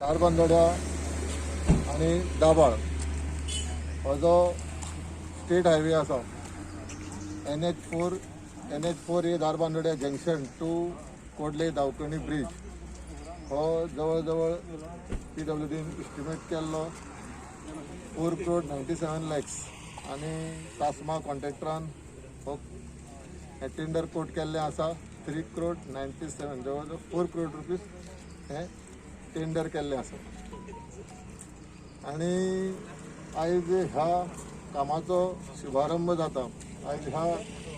धारबांदोड्या आनी दाबाळ हो जो स्टेट हायवे आसा, NH 4, NH 4A Dharbandora junction to Kodle Dankuni bridge, हो जवळ जवळ पीडब्ल्यूडीन इस्टिमेट केल्लो 4 crore 97 lakhs आनी तासमा कॉन्ट्रॅक्टरान हो टेंडर कोट केल्लें आसा. 3 crore 97, जवळ जवळ 4 क्रोड रुपीज हें टेंडर केल्लें आसा. आनी आयज ह्या कामाचो शुभारंभ जाता. आयज ह्या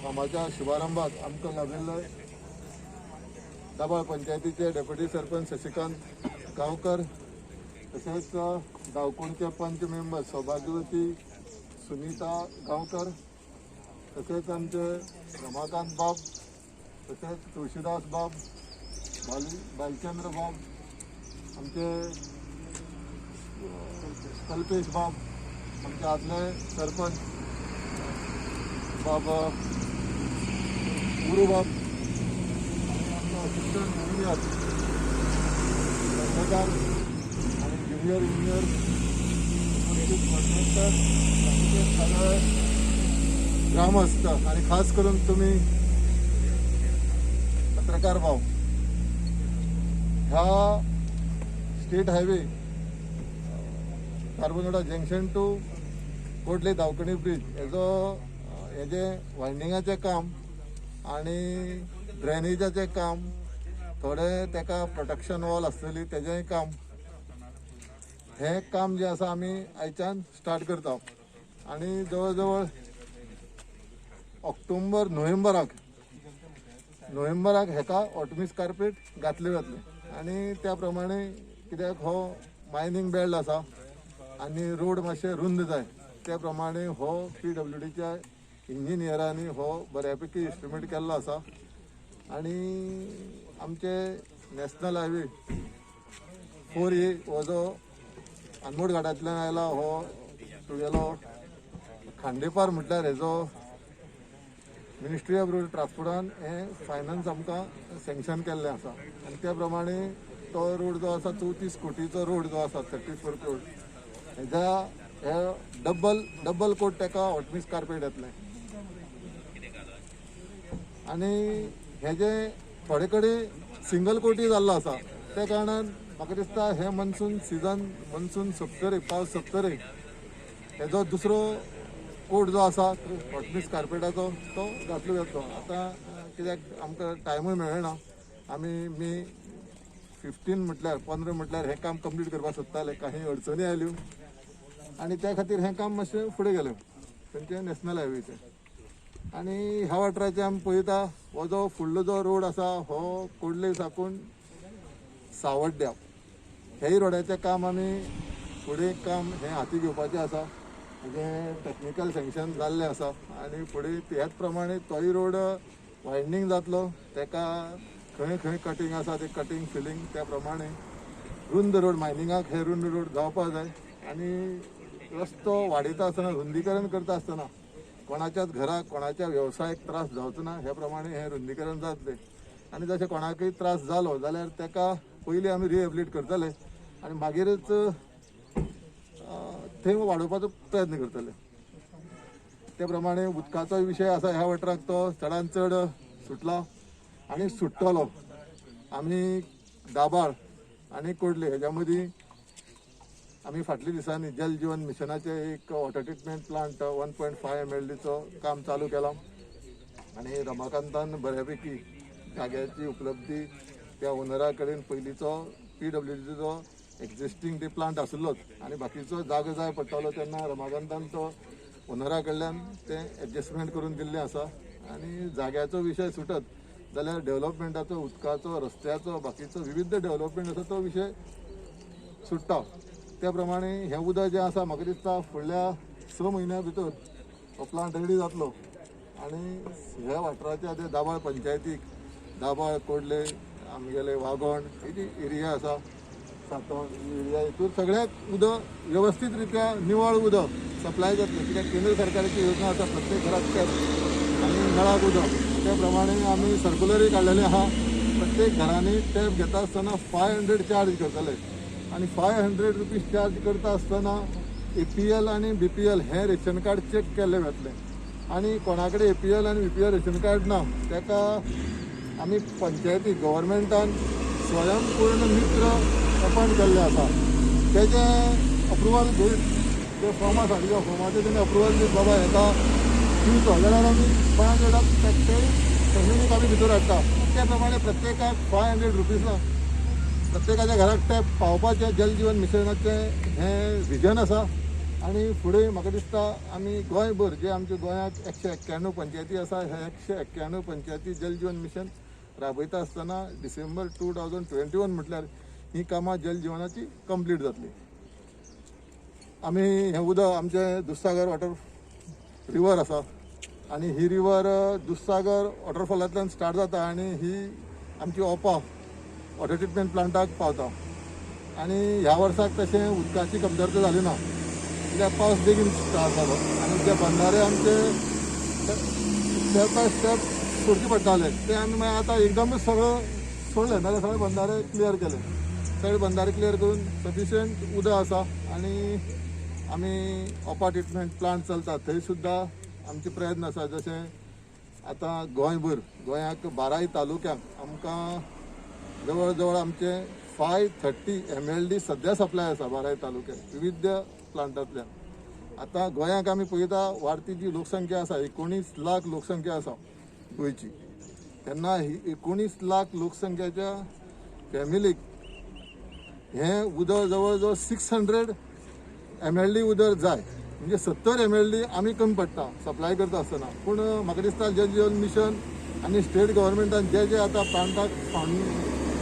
कामाच्या शुभारंभाक आमकां लाभिल्ले दाबाळ पंचायतीचे डेप्युटी सरपंच शशिकांत गांवकर, तशेंच दावकोणचे पंच मेंबर सौभाग्यवती सुनीता गांवकर, तशेंच आमचे रमाकांत बाब, तशेंच तुळशीदास बाब, बालचंद्र बाब, आमचे कल्पेश बाब, आमचे आदले सरपंच बाब गुरू बाब आनी आमचे असिस्टंट इंजिनियर कर्मचार आनी ज्युनियर इंजिनियर उपस्थित कॉन्ट्रॅक्टर, बाकीचे सगळे ग्रामस्थ आनी खास करून तुमी पत्रकार भाव, ह्या state highway Dharbandora junction to Kodle Dankuni bridge हेजो हेजें वायंडिंगाचें काम आनी ड्रेनेजाचें काम, थोडें तेका प्रोटेक्शन वॉल आसतली तेजेंय काम, हें काम जें आसा आमी आयच्यान स्टार्ट करता. आनी जवळ जवळ ऑक्टोबर नोव्हेंबराक नोव्हेंबराक हेका हॉटमिक्स कार्पेट घातलें वतलें. आनी त्या प्रमाणे कित्याक हो मायनींग बेल्ट आसा आनी रोड मातशे रुंद जाय, त्या प्रमाणे हो पीडब्ल्यूडीच्या इंजिनियरांनी हो बऱ्यापैकी एस्टिमेट केल्लो आसा. आनी आमचे नॅशनल हायवे 4A हो जो अनमोड घाटांतल्यान आयला, हो तुगेलो खांडेपार म्हटल्यार हेजो मिनिस्ट्री ऑफ रोड ट्रान्सपोर्टान हें फायनान्स आमकां सँक्शन केल्लें आसा. आनी त्या प्रमाणे तो रोड जो आसा, 34 कोटीचो रोड जो आसा, 34 क्रोड, हेज्या हे डबल डबल कोट तेका हॉटमिक्स कार्पेट येतलें. आनी हेजे थोडे कडेन सिंगल कोटूय जाल्लो आसा. त्या कारणान म्हाका दिसता हे मनसून सिजन, मनसून सोंपतरी, पावस सोंपतरी हेजो दुसरो कोट जो आसा हॉटमिक्स कार्पेटाचो तो घातलो वतलो. आतां कित्याक आमकां टायमूय मेळना. आमी मे 15 म्हटल्यार, 15 म्हटल्यार हें काम कंप्लीट करपाक सोदताले. काही अडचणी आयल्यो आनी त्या खातीर हें काम मातशें फुडें गेलें खंयचें नॅशनल हायवेचें. आनी ह्या वाठाराचें आमी पळयता, हो जो फुडलो जो रोड आसा हो कोडले साकून सावड्ड्या, हेय रोडाचें काम आमी फुडें काम हें हाती घेवपाचें आसा. हेजें टॅक्निकल सँक्शन जाल्लें आसा आनी फुडें ह्याच प्रमाणे तोय रोड वायडनींग जातलो. तेका खंय खंय कटींग आसा तें कटींग फिलींग, त्या प्रमाणे रुंद रोड, मायनिंगाक हे रुंद रोड जावपा जाय. आनी रस्तो वाडयता आसतना, रुंदीकरण करता आसतना कोणाच्याच घराक, कोणाच्या वेवसायाक त्रास जावचो ना ह्या प्रमाणे हें रुंदीकरण जातलें. आनी जशें कोणाकय त्रास जालो जाल्यार तेका पयलीं आमी रिहेबिलिट करतले आनी मागीरच थंय वाडोवपाचो प्रयत्न करतले. त्या प्रमाणे उदकाचो विशय आसा ह्या वाठाराक, तो चडान चड सुटला आनी सुट्टलो. आमी दाबाळ आनी कोडले हेज्या मदीं आमी फाटल्या दिसांनी जल जीवन मिशनाचें एक वॉटर ट्रिटमेंट प्लांट 1.5 एमएलडीचो काम चालू केलां आनी रमाकांतान बऱ्यापैकी जाग्याची उपलब्धी त्या ओनरा कडेन, पयलींचो पीडब्ल्यूडीचो एक्झिस्टींग ते प्लांट आशिल्लोच आनी बाकीचो जागो जाय पडटालो तेन्ना रमाकांतान तो ओनरा कडल्यान तें एडजस्टमेंट करून दिल्लें आसा. आनी जाग्याचो विशय सुटत जाल्यार डेव्हलपमेंटाचो, उदकाचो, रस्त्याचो, बाकीचो विविध डेव्हलपमेंट आसा तो विशय सुट्टा. त्या प्रमाणे हें उदक जें आसा, म्हाका दिसता फुडल्या 6 म्हयन्या भितर हो प्लांट रेडी जातलो. आनी ह्या वाठाराच्या ते दाबाळ पंचायतीक, दाबाळ, कोडले, आमगेले वागोण ही जी एरिया आसा, सातोण ही एरिया, हितूर सगळ्याक उदक वेवस्थीत रित्या निवळ उदक सप्लाय जातलें. कित्याक केंद्र सरकाराची योजना आसा प्रत्येक घरात टॅप आनी नळाक उदक. त्या प्रमाणे आमी सर्कुलरूय काडलेलें आहा, प्रत्येक घरांनी टॅप घेता आसतना 500 चार्ज करतले. आनी ₹500 चार्ज करता आसतना एपीएल आनी बीपीएल हें रेशन कार्ड चॅक केल्लें वतलें आनी कोणा कडेन एपीएल आनी बीपीएल रेशन कार्ड ना ताका आमी पंचायती गव्हर्मेंटान स्वयंपूर्ण मित्र अपॉयंट केल्ले आसा. तेजें अप्रुवल घेवन जे फॉर्म आसा तेज्या फॉर्माचेर तेणी अप्रुवल दिवन बाबा हेका दिवचो जाल्यार आमी 500 ते फॅमिलीक आमी भितर हाडटा. त्या प्रमाणे प्रत्येकाक ₹500 प्रत्येकाच्या घराक टॅप पावपाचें जल जीवन मिशनाचें हें विजन आसा. आनी फुडें म्हाका दिसता आमी गोंयभर जे आमच्या गोंयांत 191 पंचायती आसा, ह्या 191 पंचायती जल जीवन मिशन राबयता आसतना डिसेंबर 2021 म्हटल्यार ही कामां जल जिवनाची कंप्लीट जातली. आमी हें उदक आमचें दुधसागर वॉटर रिवर आसा आनी ही रिवर दुधसागर वॉटरफॉलांतल्यान स्टार्ट जाता आनी ही आमची ओपा वॉटर ट्रिटमेंट प्लांटाक पावता. आनी ह्या वर्साक तशें उदकाची कमतरता जाली ना, कित्याक पावस बेगीन स्टार्ट जालो आनी जे बंधारे आमचे स्टेप बाय स्टेप सोडचे पडटाले ते आमी मागीर आतां एकदमच सगळें सोडले, नाजाल्यार सगळे बंधारे क्लियर केले. सगळे बंधारे क्लियर करून सफिशियंट उदक आसा आनी आमी ओपा ट्रिटमेंट प्लांट चलता थंय सुद्दां आमचे प्रयत्न आसा. जशें आतां गोंयभर गोंयाक 12 तालुक्यांक आमकां जवळ जवळ आमचे 530 MLD सद्या सप्लाय आसा 12 तालुक्याक विविध प्लांटांतल्यान. आतां गोंयाक आमी पळयता वाडती जी लोकसंख्या आसा 19 लाख लोकसंख्या आसा गोंयची, तेन्ना ही 19 लाख लोकसंख्याच्या फॅमिलीक हें उदक जवळ जवळ 600 MLD उदक जाय, म्हणजे 70 MLD आमी कमी पडटा सप्लाय करता आसतना. पूण म्हाका दिसता जल जीवन मिशन आनी स्टेट गव्हर्मेंटान जे जे आतां प्लांटाक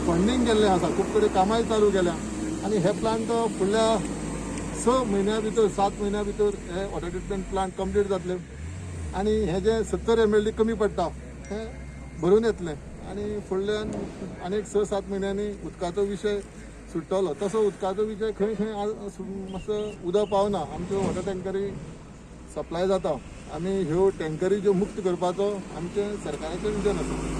फंडींग केल्लें आसा, खूब कडेन कामांय चालू केल्या आनी हे प्लांट फुडल्या 6 म्हयन्या भितर 7 म्हयन्या भितर हे वॉटर ट्रिटमेंट प्लांट कंप्लीट जातले आनी हे जे 70 MLD कमी पडटा हें भरून येतलें आनी फुडल्यान आनीक 6-7 म्हयन्यांनी उदकाचो विशय सुट्टलो. तसो उदकाचो विशय खंय खंय मातसो उदक पावना, आमच्यो वॉटर टँकरी सप्लाय जाता. आमी ह्यो टँकरी ज्यो मुक्त करपाचो आमचें सरकाराचें विजन आसा.